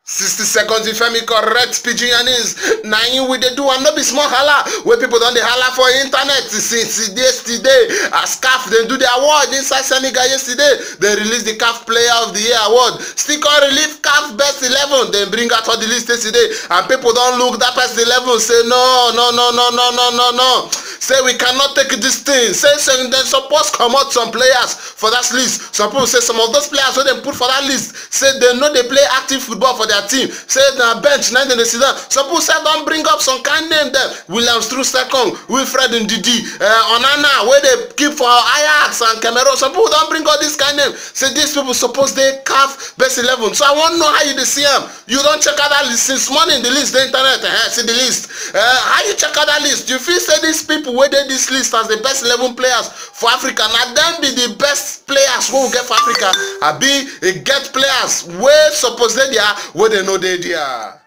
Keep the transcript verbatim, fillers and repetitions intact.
Sixty seconds with Femi, correct Pidgin Yanis. Na im we dey do, and no be small hala wey people don dey hala for internet since yesterday. As caf dey do the award inside Senegal yesterday, they release the caf Player of the Year award. Still come release caf Best eleven. They bring out all the list yesterday, and people don look that best eleven, say no, no, no, no, no, no, no, no. Say we cannot take this thing. Say, say they suppose comot some players for that list. Some people say some of those players wey dem put for that list, say they no dey play active football for their team. Say na bench na dem dey sit down. Some people say don bring up some kind name dem. Williams Troost second, Wilfred Ndidi, uh, Onana wey dey keep for Ajax and Cameroon. Some people don bring all this kind name. Say these people suppose dey caf Best eleven. So I wan know how you dey see am. You don check out that list since morning? The list dey internet. Eh, see the list. Eh, how you check out that list? You feel say these people wey dey this list as the best eleven players for Africa, na dem be the best players wey we get for Africa? Abi e get players wey suppose dey there wey dem no dey there?